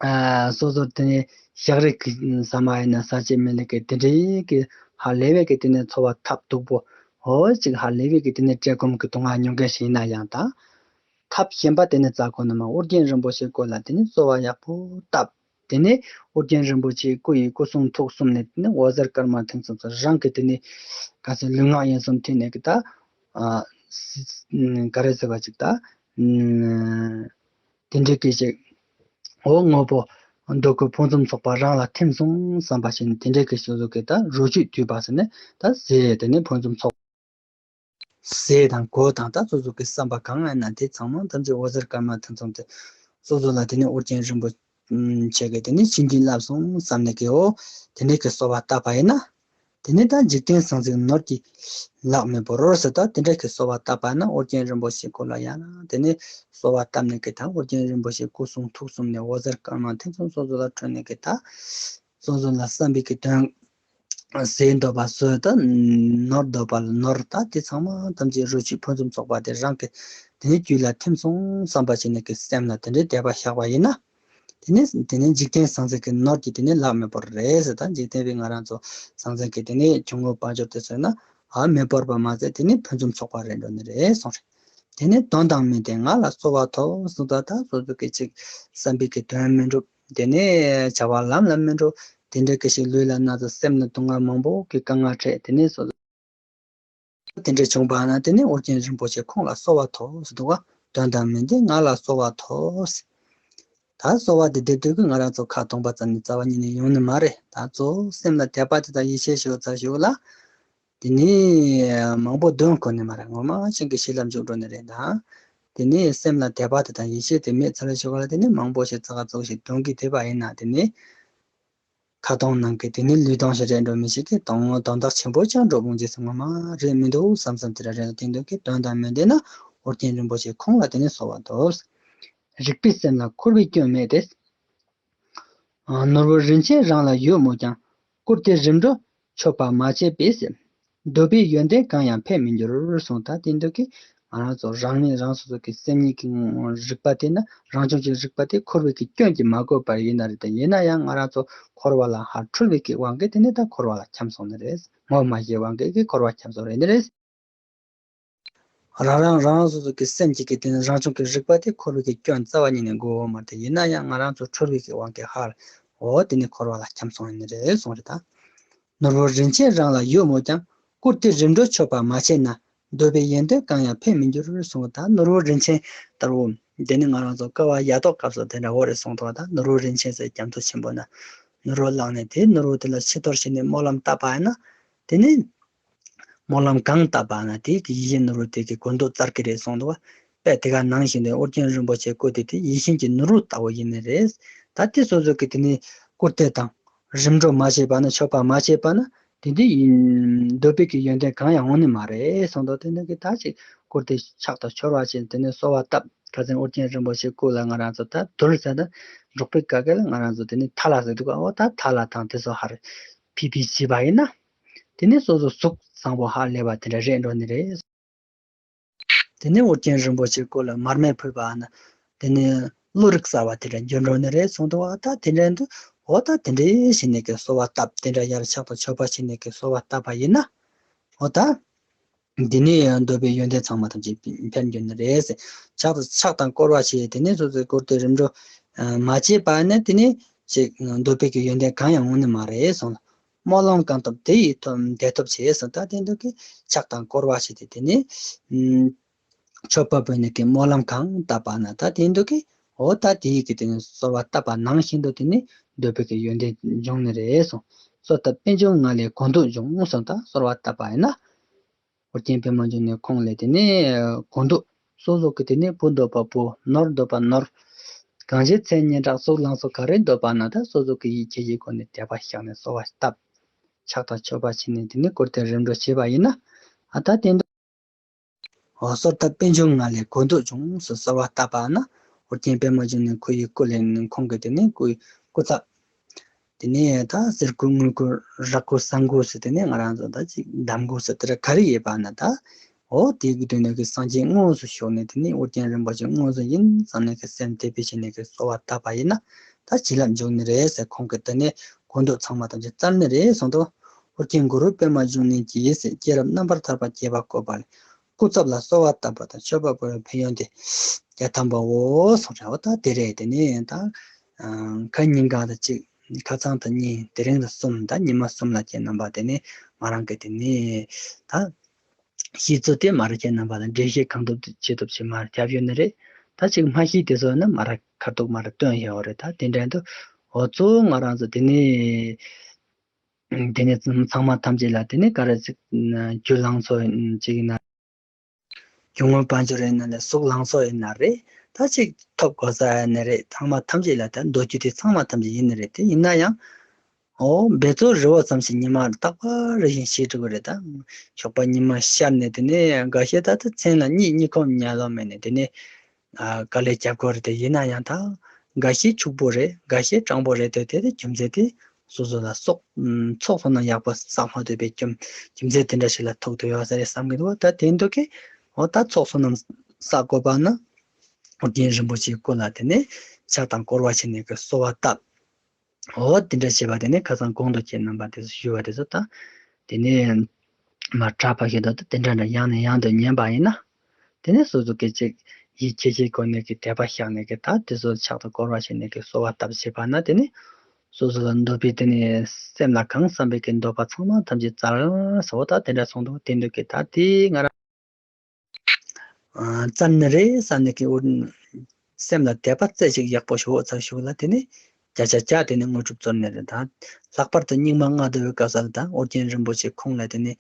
ཨ་སོ་སོ་དེ་ནས་ཞག་རེ་གི་ཟ་མ་ཡིན་ན་ཟ་བྱེད་མེད་ལེ་གི་དེ་འདྲའི་གི་ཧ་ལས་པའི་གི་དེ་ནས་འཚོ་བ་ཐབས་སྡུག་པོ་ཧོ་ཅིག་ཧ་ལས་པའི་གི་དེ་ནས་བཀྲེས་སྐོམ་གི་སྡུག་བསྔལ་མྱོང་མཁན་ཞིག་ཡིན་ན་ཡང་དང་། ཐབས་གཞན་པ་དེ་ནས་རྩ་ཁོ་ན་མ་ཨོ་རྒྱན་རིན་པོ་ཆེའི་སྐོར་ལ་དེ་ནས་གསོལ་བ་ཡག་པོ་བཏབ། དེ་ནས་ཨོ་རྒྱན་རིན་པོ་ཆེའི་སྐུ་ཡི་སྐུ་གསུང་ཐུགས་གསུམ་ནས་དེ་ནས་འོད་ཟེར་དཀར་དམར་མཐིང་གསུམ་ཚོ་རང་གི་དེ་ནས་ག་ཚོད་ལུས་ངག་ཡིད་གསུམ་ཐིམ་ནས་གི་ད་ཨ་ག་རེ་ཟེར་བ་ཅིག་ད། དེ་འདྲའི་སྐད་ཅིག་འོ་དངོས་པོ་འདོད་དགུའི་ཕུན་སུམ་ཚོགས་པ་རང་ལ་ཐིམ་སོང་བསམ་པ་ཞིག་ནི་དེ་འདྲའི་སྐད་ཅིག་སོ་སོ་གི་ད་རོ་བཅུད་བསྡུས་པ་ཟེར་ནས་ད་ཟས་དེ་ནས་ཕུན་སུམ་ཚོགས་ཟས་དང་གོས་དང་ད་སོ་སོ་གི་བསམ་པ་གང་ཡིན་ན་དེ་ཚང་མ་ཐམས་ཅད་འོད་ཟེར་དཀར་དམར་ཐིམ་སོང་སྟེ་སོ་སོ་ལ་དེ་ནས་ཨོ་རྒྱན་རིན་པོ་ཆེ་གི་དེ་ནས་བྱིན་གྱིས་བརླབས་སོང་བསམ་ནས་གི་འོ་དེ་འདྲའི་གི་གསོལ་བ་བཏབ་པ་ཡིན་ན། དེ་ནས་ད་འཇིག་རྟེན་ཟང་ཟིང་ནོར་གྱིས་ལག་མི་བོར་ཟེར་ད་དེ་འདྲ་གི་གསོལ་བ་བཏབ་པ་ན་ཨོ་རྒྱན་རིན་པོ་ཆེ་སྐུ་ལ་ཡང་ན་དེ་ནས་གསོལ་བ་བཏབ་ནས་གི་ད་ཨོ་རྒྱན་རིན་པོ་ཆེ་སྐུ་གསུང་ཐུགས་གསུམ་ནས་འོད་ཟེར་དཀར་དམར་ཐིམ་སོང་སོ་སོ་ལ་འཕྲོད་ནས་གི་ད་སོ་སོ་ལ་བསམ་པའི་གི་དོན་ཟས་འདོད་པ་ཟོས་ད་ནོར་འདོད་པ་ལ་ནོར་ད་དེ་ཚང་མ་ཐམས་ཅད་རོ་བཅུད་ཕུན་སུམ་ཚོགས་པ་དེ་རང་གི་དེ་ནས་རྒྱུད་ལ་ཐིམ་སོང་བསམ་པ་བྱས་ནས་གི་སེམས་ལ་དེ་འདྲའི་དད་པ་བཞག་པ་ཡིན་ན། དེ་ནས་དེ་ནས་འཇིག་རྟེན་ཟང་ཟིང་གི་ནོར་གྱིས་དེ་ནས་ལག་མི་བོར་རེད་ཟེར། ད་འཇིག་རྟེན་པའི་ང་རང་ཚོ་ཟང་ཟིང་གི་དེ་ནས་འབྱུང་རྔུབ་དཔལ་འབྱོར་དེ་ཚོ་ཡིན་ན་ཨ་མི་བོར་བ་མ་ཟད་དེ་ནས་ཕུན་སུམ་ཚོགས་པ་རེད་འགྲོ་ནི་རེད་གསུངས་རེད། དེ་ནས་དོན་དང་མི་ལྡན་ང་ལ་གསོལ་བ་ཐོབ་གསུངས། ད་ད་སོ་སོ་གི་ཅིག་བསམ་པའི་གི་དོན་མི་འགྲུབ། དེ་ནས་བྱ་བ་ལམ་ལ་མི་འགྲོ། དེ་འདྲ་གི་ཞིག་ལུས་ལ་ན་ཚ་སེམས་ལ་སྡུག་བསྔལ་མང་པོ་གི་དཀའ་ངལ་འཕྲད། དེ་ནས་སོ་སོ། དེ་འདྲ་བྱུང་བ་ན་དེ་ནི་ཨོ་རྒྱན་རིན་པོ་ཆེ་ཁོང་ལ་གསོལ་བ་ཐོབ་ཟེར་འདུག་ག། དོན་དམ་མིན་ཏེ་ང་ལ་གསོལ་བ་ཐོབ་ཟེར། ད་གསོལ་བ་དེ་འདེབས་དུས་ཀྱི་ང་རང་ཚོ་ཁ་སྟོང་པ་ཙམ་ནི་རྩ་བ་ཉིད་ནས་ཡོང་ནི་མ་རེད། ད་གཙོ་བོ་སེམས་ལ་དད་པ་དེ་དང་ཡིད་ཆེས་ཞུ་ཚར་ཞུ་ལ། དེ་ནི་མང་པོ་འདོན་དགོས་ནི་མ་རེད། ངོ་མ་ཅན་གྱི་ཤེས་རབ་འཇུག་འགྲོ་ནི་རེད་ད། དེ་ནི་སེམས་ལ་དད་པ་དེ་དང་ཡིད་ཆེས་དེ་མེད་ཚར་ཞུ་ག་ལ། དེ་ནི་མང་པོ་ཞིག་ཙག་ག་ཙོག་ཞིག་འདོན་གྱི་བསྡད་པ་ཡིན་ན་དེ་ནི། ཁ་སྟོང་ནང་གི་དེ་ནི་ལུས་སྟོང་ཞིག་རེད་འགྲོ་མི་ཞིག་གིས་དོན་དོན་དག་ཆེན་པོ་ཅང་འགྲོ་དགོངས་ཀྱི་སེམས་ངོ་མ་རེད་མི་འདུག་བསམ་བསམ་དེ་འདྲ་རེད་ལ། དེ་འདུག་གི་དོན་དམ་མིན་དེ་ན་ཨོ་རྒྱན་རིན་པོ་ཆེ་ཁོང་ལ་དེ་ནི་གསོལ་བ་འདེབས། རིག་པའི་སེམས་ལ་འཁོར་བའི་སྐྱོན་མེད་དེ། ནོར་བུ་རིན་ཆེན་རང་ལ་ཡོད་མོད་ཀྱང་། བཀུར་སྟི་རིམ་གྲོ་མཆོད་པ་མ་བྱས་པས་ཟེར། འདོད་པའི་ཡོན་ཏན་གང་ཡང་འཕེལ་མི་འགྱུར་གསུངས། ད་དེ་འདུག་གི་ང་རང་ཚོ་རང་ཉིད་རང་སོ་སོ་གི་སེམས་ཉིད་ཀྱི་རིག་པ་དེ་ནི་རང་བྱུང་གི་རིག་པ་དེ་འཁོར་བའི་གི་སྐྱོན་གྱིས་མ་གོས་པར་ཡིན་ན་རེད་དེ། ཡིན་ན་ཡང་ང་རང་ཚོ་འཁོར་བ་ལ་ཧ་འཁྲུལ་བའི་གི་དབང་གིས་དེ་ནི་ད་འཁོར་བ་ལ་འཁྱམས་སོང་ནི་རེད། ངོ་མ་ཤེས་དབང་གིས་གི་འཁོར་བ་འཁྱམས་སོང་རེད་ནི་རེད། རང་རང་རང་སོ་སོ་གི་སེམས་ཀྱི་གི་དེ་ནི་རང་བྱུང་གི་རིག་པ་དེ་འཁོར་བའི་གི་སྐྱོན་རྩ་བ་ཉིད་ནས་གོ་བ་མ་རེད་དེ། ཡིན་ན་ཡང་ང་རང་ཚོ་འཁྲུལ་བའི་གི་དབང་གིས་ཧ་འོ་དེ་ནི་འཁོར་བ་ལ་འཁྱམས་སོང་ནི་རེད་གསུངས་རེད་ད། ནོར་བུ་རིན་ཆེན་རང་ལ་ཡོད་མོད་ཀྱང་། བཀུར་སྟི་རིམ་གྲོ་མཆོད་པ་མ་བྱས་ན། འདོད་པའི་ཡོན་ཏན་གང་ཡང་འཕེལ་མི་འགྱུར་གསུངས། ད་ནོར་བུ་རིན་ཆེན་ལྟ་བུ་འདི་ནི་ང་རང་ཚོ་དཀའ་བ་ཡ་ཏོག་སྐབས་སུ་དེ་འདྲ་འོ་རེད་གསུངས་འདུག་ད་ནོར་བུ་རིན་ཆེན་ཟེར་རྒྱ་མཚོ་ཆེན་པོ་ན་ནོར་བུ་བླངས་ནས་དེ་ནོར་བུ་དེ་ལ་ཕྱི་དོར་བྱས་ནས་སྨོན་ལམ་བཏབ་པ་ཡིན་ན། དེ་ནི་སྨོན་ལམ་གང་བཏབ་པ་ན་དེ་གི་ཡིད་བཞིན་ནོར་བུ་དེ་གི་གོ་འདོད་སྩལ་གི་རེད་གསུངས་འདུག་བ། དཔེ་དེ་ག་ནང་བཞིན་དུ་ཨོ་རྒྱན་རིན་པོ་ཆེའི་སྐུ་དེ་དེ་ཡིད་བཞིན་གྱི་ནོར་བུ་ལྟ་བུ་ཡིན་ནི་རེད། ད་དེ་སོ་སོ་གི་དེ་ནི་བཀུར་སྟི་དང་རིམ་གྲོ་མ་བྱས་པ་ན་མཆོད་པ་མ་བྱས་པ་ན་དེ་འདི་ཡིན་འདོད་པའི་གི་ཡོན་ཏན་གང་ཡང་འོང་ནི་མ་རེད་གསུངས་འདུག་དེ་འདི་གི་ད་ཅིག་བཀུར་སྟི་ཕྱག་དང་ཕྱོར་བ་བྱས་དེ་ནི་གསོལ་བ་བཏབ། ཁ་སང་ཨོ་རྒྱན་རིན་པོ་ཆེའི་སྐུ་ལ་ང་རང་ཚོ་ད་དུར་ཟེར་ན་འབྲོག་པའི་བཀའ་བརྒྱད་ལ་ང་རང་ཚོ་དེ་ནི་ཐ་ལ་ཟེར་འདུག་ག་འོ་ད་ཐ་ལ་དང་དེ་ཚོ་ཧར་ཕི་ཕི་བྱས་པ་ཡིན་ན། དེ་ནས་སོ་སོ་གཟུགས་བཟང་པོ་ཧ་ལས་པ་དེ་འདྲ་རེད་འགྲོ་ནི་རེད། དེ་ནས་ཨོ་རྒྱན་རིན་པོ་ཆེའི་སྐུ་ལ་མར་མེ་ཕུལ་བ་ན། དེ་ནས་བློ་རིག་གསར་བ་དེ་འདྲ་འགྱུར་འགྲོ་ནི་རེད་གསུངས་འདུག་བ། ད་དེ་འདྲ་འདུག་འོ་ད་དེ་འདྲ་བྱས་ནས་ཀྱི་གསོལ་བ་བཏབ། དེ་འདྲ་ཡར་ཕྱག་དང་མཆོད་པ་བྱས་ནས་ཀྱི་གསོལ་བ་བཏབ་པ་ཡིན་ན། འོ་ད། འདི་ནས་འདོད་པའི་ཡོན་ཏན་ཚང་མ་ཐམས་ཅད་འཕེལ་འགྱུར་ནི་རེད་ཟེར། ཕྱག་ཕྱག་དང་བསྐོར་བ་བྱས། དེ་ནས་སོ་སོའི་བཀུར་སྟི་རིམ་གྲོ་མ་བྱས་པ་ནི་དེ་ནས་ཅིག་འདོད་པའི་གི་ཡོན་ཏན་གང་ཡང་འོང་ནི་མ་རེད་གསུངས་ལ། སྨོན་ལམ་གང་བཏབ་དེ་ཡི་ཐོབ་དེ་ཐོབ་བྱས་སོང་། ད་དེ་འདུག་གི་ཕྱག་དང་བསྐོར་བ་བྱས་ཏེ་དེ་ནས་མཆོད་པ་འབུལ་ནས་ཀྱི་སྨོན་ལམ་གང་བཏབ་པ་ན་ད་དེ་འདུག་གི་འོ་ད་དེ་ཡི་གི་དེ་ནས་གསོལ་བ་བཏབ་པ་ནང་བཞིན་དུ་དེ་ནས་འདོད་པའི་གི་ཡོན་ཏན་འབྱུང་ནི་རེད་གསུངས། གསོལ་བཏབ་པད་འབྱུང་ང་ལས་གོ་འདོད་འབྱུང་གསུངས། ད་གསོལ་བ་བཏབ་པ་ཡིན་ན། ཨོ་རྒྱན་པདྨ་འབྱུང་གནས་ཁོང་ལས་དེ་ནས་གོ་འདོད། སོ་སོ་གི་དེ་ནས་བུ་འདོད་པ་བུ། ནོར་འདོད་པ་ནོར། གང་ཞིག་མཚན་སྙན་གྲགས་གཟུགས་ལང་ཚོ་ག་རེ་འདོད་པ་ན་ད་སོ་སོ་གི་ཡིད་ཆེས་ཀྱི་སྒོ་ནས་དད་པ་བཞག་ནས་གསོལ་བ་བཏབ། ཕྱག་དང་མཆོད་པ་བྱས་ནས་དེ་ནས་བཀུར་སྟི་རིམ་གྲོ་བྱས་པ་ཡིན་ན། ཨ་ད་དེ་འདུག་འོ་གསོལ་བཏབ་པད་འབྱུང་ང་ལས་གོ་འདོད་འབྱུང་སོ་གསོལ་བ་བཏབ་པ་ན། ཨོ་རྒྱན་པདྨ་འབྱུང་གནས་ཁོ་ཡི་སྐུ་ལས་ཁོང་གི་དེ་ནས་སྐུ་སྐུ་ཚབ། དེ་ནས་ད་གསེར་སྐུ་དངུལ་སྐུ་རག་སྐུ་ཟངས་སྐུ་ཟེར་དེ་ནས་ང་རང་ཚོ་ད་ཅིག་འདམ་སྐུ་ཟེར་དེ་འདྲ་ག་རེ་ཡོད་པ་ན་ད། འོ་དེ་གི་མདུན་ནས་གི་སངས་རྒྱས་དངོས་སུ་བཞུགས་ནས་དེ་ནས་ཨོ་རྒྱན་རིན་པོ་ཆེ་དངོས་སུ་ཡིན་བསམ་ནས་གི་སེམས་དེ་ཕི་ཕྱིན་ནས་གི་གསོལ་བ་བཏབ་པ་ཡིན་ན། ད་བྱིན་རླབས་འཇུག་ནི་རེད་ཟེར། ཁོང་གི་དེ་ནས་གོ་འདོད་ཚང་མ་ཐམས་ཅད་སྩལ་ནི་རེད་གསུངས་འདུག་ཨོ་རྒྱན་གུ་རུ་པདྨ་འབྱུང་གནས་ཀྱིས་ཟེར། སྐྱེས་རབས་རྣམ་པར་ཐར་པ་རྒྱས་པར་བཀོད་པ་ལས། སྐུ་ཚབ་ལ་གསོལ་བ་བཏབ་པ་དང་མཆོད་པ་འབུལ་བའི་ཕན་ཡོན་ཏེ། བརྒྱ་ཐམ་པའོ་གསུངས་རེད། འོ་ད་དེ་རེད། དེ་ནས་ད་ཁ་ཉིན་གང་དང་གཅིག་ཁ་ཚང་དང་གཉིས་དེ་རིང་དང་གསུམ་ད་ཉི་མ་གསུམ་ལ་ཁྱེད་རྣམ་པ་དེ་ནས་ང་རང་གི་དེ་ནས་ད་ཤེས་ཚོད་དེ་མར་ཁྱེད་རྣམ་པ་དང་འགྲེལ་བཤད་གང་ཐུབ་ཅི་ཐུབ་ཅིག་མར་རྒྱབ་ཡོད་ནི་རེད། ད་ཅིག་མ་ཤེས་དེ་ཚོ་ནི་མར་ཁ་ཐུག་མར་སྟོན་ཡོད་རེད། ད་དེ་འདྲ་འདུག་འོ་གཙོ་བོ་ང་རང་ཚོ་དེ་ནས། དེ་ནས་ཚང་མ་ཐམས་ཅད་ལ་དེ་ནས་ག་རེ་ཟེར། རྒྱུ་ལང་ཚོ་ཅིག་ཡིན་ན། རྒྱུ་དངོས་དཔལ་འབྱོར་ཡིན་ན་ལས་གཟུགས་ལང་ཚོ་ཡིན་ན་རེད། ད་ཅིག་ཐོབ་དགོས་ས་ཡིན་ན་རེད། ཚང་མ་ཐམས་ཅད་ལ་ད་འདོད་རྒྱུ་དེ་ཚང་མ་ཐམས་ཅད་ཡིན་ནི་རེད། དེ་ཡིན་ན་ཡང་། འོ་འབད་རྩོལ་རི་བོ་ཙམ་ཞིག་ཉི་མ་རྟག་པར་རེ་བཞིན་བྱེད་དགོས་རེད། ད་ཞོགས་པ་ཉི་མ་ཤར་ནས་དེ་ནས་འགའ་ཤས་ད་ད་མཚན་ལ་གཉིད་གཉིད་ཁུག་ཉལ་ལོང་མེད་ནས་དེ་ནས། ཨ་དཀའ་ལས་རྒྱབ་དགོས་རེད་དེ། ཡིན་ན་ཡང་ད་འགའ་ཤས་ཕྱུག་པོ་རེད། འགའ་ཤས་སྤྲང་པོ་རེད་དེ། དེ་དེ་རྒྱུ་མཚན་དེ་སོ་སོ་ལ་སོགས་ཚོགས་བསོད་ནམས་ཡག་པོ་བསགས་མ་ཐུབ་པའི་རྒྱུ་རྒྱུ་མཚན་དེ་འདྲ་ཞིག་ལ་ཐུག་བསྡད་ཡོད་ས་རེད་བསམ་གྱི་འདུག་ད་དེ་འདུག་གི། འོ་ད་ཚོགས་བསོད་ནམས་བསགས་དགོས་པ་ན་ཨོ་རྒྱན་རིན་པོ་ཆེའི་སྐུ་ལ་དེ་ནས་ཕྱག་དང་བསྐོར་བ་བྱས་ནས་ཀྱི་གསོལ་བ་བཏབ། འོ་དེ་འདྲ་བྱས་པ་དེ་ནས་ཁ་སང་གོང་དུ་ཁྱེད་རྣམ་པ་དེ་ཚོ་ཞུས་པ་དེ་ཚོ་ད། དེ་ནས་མར་གྲྭ་པ་ཞིག་ད་དེ་འདྲ་འདྲ་ཡང་ནས་ཡང་དུ་ཉན་པ་ཡིན་ན། དེ་ནས་སོ་སོ་སྐད་ཅིག་ཡིད་ཆེས་ཀྱི་སྒོ་ནས་ཀྱི་དད་པ་བཞག་ནས་ཀྱི་ད་དེ་ཚོ་ཕྱག་ཏུ་བསྐོར་བ་བྱས་ནས་ཀྱི་གསོལ་བ་བཏབ་བྱས་པ་ན་དེ་ནས་ སོ་སོ་ལ་འདོད་པའི་དེ་ནས་སེམས་ལ་གང་བསམ་པའི་གི་འདོད་པ་ཚང་མ་ཐམས་ཅད་བཙལ་སོ། ད་དེ་འདྲ་སོང་འདུག་དེ་འདུག་གི་ད་དེ་ང་རང་ཨ་བཙལ་ནི་རེད་བསམ་ནས་གི་འོ་སེམས་ལ་དད་པ་རྩེ་གཅིག་ཡག་པོ་ཞུ་འོ་ཚར་ཞུ་ལ་དེ་ནས་བརྒྱ་ཆ་བརྒྱ་དེ་ནས་དངོས་གྲུབ་སྩོལ་ནི་རེད། ད་ལྷག་པར་དུ་སྙིགས་མ་ལྔ་བདོ་བའི་སྐབས་སུ་ལ་ད་ཨོ་རྒྱན་རིན་པོ་ཆེ་ཁོང་ལ་དེ་ནས་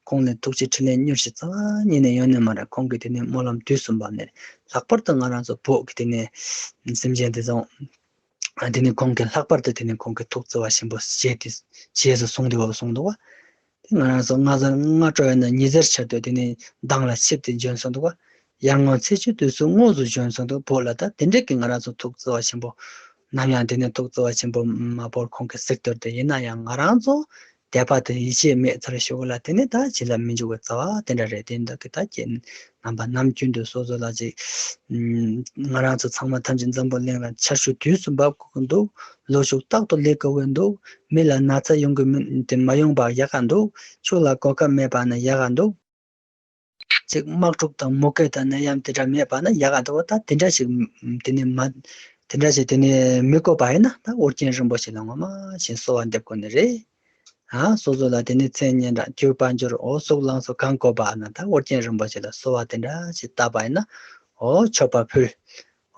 ཁོང་ལ་ཐུགས་རྗེ་ཕྲིན་ལས་མྱུར་ཞིག་རྩ་བ་ཉིད་ནས་ཡོང་ནི་མ་རེད། ཁོང་གིས་དེ་ནས་སྨོན་ལམ་དུས་གསུམ་པ་ནས་ལྷག་པར་དུ་ང་རང་ཚོ་བོད་ཀྱི་དེ་ནས་སེམས་ཅན་དེ་ཚོ། ཨ་དེ་ནས་ཁོང་གིས་ལྷག་པར་དུ་དེ་ནས་ཁོང་གིས་ཐུགས་བརྩེ་བ་ཆེན་པོ་བཞེས་ཏེ་བཞེས་སུ་གསུངས་ཏེ་བབ་གསུངས་འདུག་བ། དེ་ང་རང་ཚོ་སྔ་ས་སྔ་དྲོ་ཡིན་ན་ཉི་ཟེར་ཆར་དུ་དེ་ནས་མདངས་ལ་ཆིབས་ཏེ་བྱོན་སོང་འདུག་བ། ཡར་ངོ་ཚེས་བཅུའི་དུས་སུ་དངོས་སུ་བྱོན་སོང་འདུག་བོད་ལ་ད་དེ་འདྲ་གི་ང་རང་ཚོ་ཐུགས་བརྩེ་བ་ཆེན་པོ། ནམ་ཡང་དེ་ནས་ཐུགས་བརྩེ་བ་ཆེན་པོ་མ་བོར་ཁོང་གིས་གཟིགས་གཏོར་དེ་ཡིན་ན་ཡང་ང་རང་ཚོ་དད་པ་དང་ཡིད་ཆེས་མེད་ཚར་ཞུ་གི་ལ་དེ་ནས་ད་བྱིན་རླབས་མི་འཇུག་པའི་རྩ་བ་དེ་འདྲ་རེད། དེ་འདྲ་གི་ད་ཁྱེད་རྣམ་པ་ནམ་རྒྱུན་དུ་སོ་སོ་ལ་ཅིག་ང་རང་ཚོ་ཚང་མ་ཐམས་ཅད་འཛམ་བུ་གླིང་ལ་ཆར་ཆུ་དུས་སུ་འབབ་དགོས་ཀྱི་འདུག་ལོ་ཕྱུགས་རྟག་ཏུ་ལེགས་དགོས་ཀྱི་འདུག་མི་ལ་ན་ཚ་ཡོང་གི་མི་དེ་མ་ཡོང་པ་ཡག་ག་འདུག་ཕྱུགས་ལ་གོ་སྐབས་མེད་པ་ན་ཡག་ག་འདུག་ཅིག་དམག་འཁྲུག་དང་མུ་གེ་དང་ནད་ཡམས་དེ་འདྲ་མེད་པ་ན་ཡག་ག་འདུག་ད་དེ་འདྲ་ཞིག་དེ་ནས་མ་དེ་འདྲ་ཞིག་དེ་ནས་མི་དགོས་པ་ཡིན་ན་ད་ཨོ་རྒྱན་རིན་པོ་ཆེ་ལ་ངོ་མ་ཞིག་གསོལ་བ་འདེབས་དགོས་ནི་རེད། ཨ་སོ་སོ་ལ་དེ་ནས་མཚན་སྙན་གྲགས་གྱུར་པར་འགྱུར། འོ་གཟུགས་ལང་ཚོ་གང་དགོས་པ་ན་ད་ཨོ་རྒྱན་རིན་པོ་ཆེ་ལ་གསོལ་བ་དེ་འདྲ་ཞིག་བཏབ་པ་ཡིན་ན། འོ་མཆོད་པ་ཕུལ།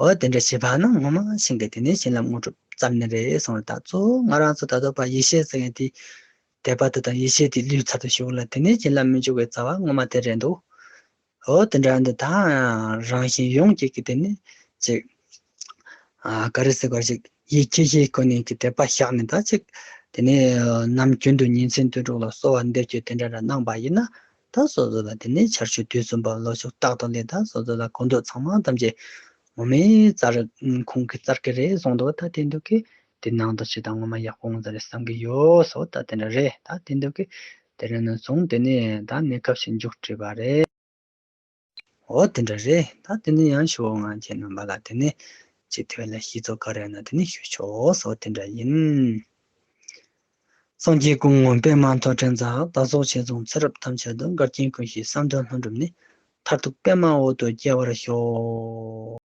འོ་དེ་འདྲ་བྱས་པ་ན་ངོ་མ་ཞིག་གི་དེ་ནས་བྱིན་རླབས་དངོས་གྲུབ་བརྩམས་ནི་རེད་གསུངས་རེད། ད་གཙོ་བོ་ང་རང་ཚོ་ད་ལྟ་བ་ཡེ་ཤེས་ཟེར་མཁན་དེ་དད་པ་དེ་དང་ཡེ་ཤེས་དེ་ལུས་ཚར་དུ་ཞུགས་ལ་དེ་ནས་བྱིན་རླབས་མི་འཇུག་པའི་རྩ་བ་ངོ་མ་དེ་རེད་འདུག་འོ་དེ་འདྲ་འདི་དང་རང་བཞིན་ཡོངས་ཀྱི་གི་དེ་ནས་ཅིག་ཨ་ག་རེ་ཟེར་བ་ཞིག་ཡིད་ཆེས་ཤེས་ཁོ་ནས་ཀྱི་དད་པ་བཞག་ནས་ད་ཅིག་དེ་ནས་ནམ་རྒྱུན་དུ་ཉིན་མཚན་དུས་དྲུག་ལ་གསོལ་བ་འདེབས་རྒྱུ་དེ་འདྲ་ར་གནང་པ་ཡིན་ན་ད་སོ་སོ་ལ་དེ་ནས་ཆར་ཆུ་དུས་གསུམ་པ་ལོ་ཕྱུགས་རྟག་ཏུ་ལེགས། ད་སོ་སོ་ལ་གོ་འདོད་ཚང་མ་ཐམས་ཅད་ངོ་མའི་རྩར་ཁོང་གིས་སྩལ་གི་རེད་གསུངས་འདུག་ད་དེ་འདུག་གི་དེ་ནང་དུ་ཅི་དང་ངོ་མ་ཡག་པོ་ངོ་ཚ་རེད་བསམ་གི་ཡོད་སོ། ད་དེ་འདྲ་རེད། ད་དེ་འདུག་གི་དེ་རིང་ནས་བཟུང་དེ་ནས་ད་གནས་སྐབས་ཤིག་མཇུག་སྒྲིལ་བ་རེད། འོ་དེ་འདྲ་རེད། ད་དེ་ནས་ཡང་ཞུ་བ་ང་ཁྱེད་རྣམ་པ་ལ་དེ་ནས་ཅི་ཐོས་ལ་ཤིས་ཚོགས་ག་རེ་ན་དེ་ནས་ཞུ་ཆོག་སོ། དེ་འདྲ་ཡིན། སངས་རྒྱས་ཀུན་དངོས་པདྨ་ཐོད་ཕྲེང་རྩལ། བདག་སོགས་ཆོས་སྐྱོང་ཚེ་རབས་ཐམས་ཅད་དུ། འགལ་རྐྱེན་ཀུན་ཞི་བསམ་དོན་ལྷུན་གྲུབ་ནས། མཐར་ཐུག་པདྨ་འོད་དུ་སྐྱེ་བར་ཤོག།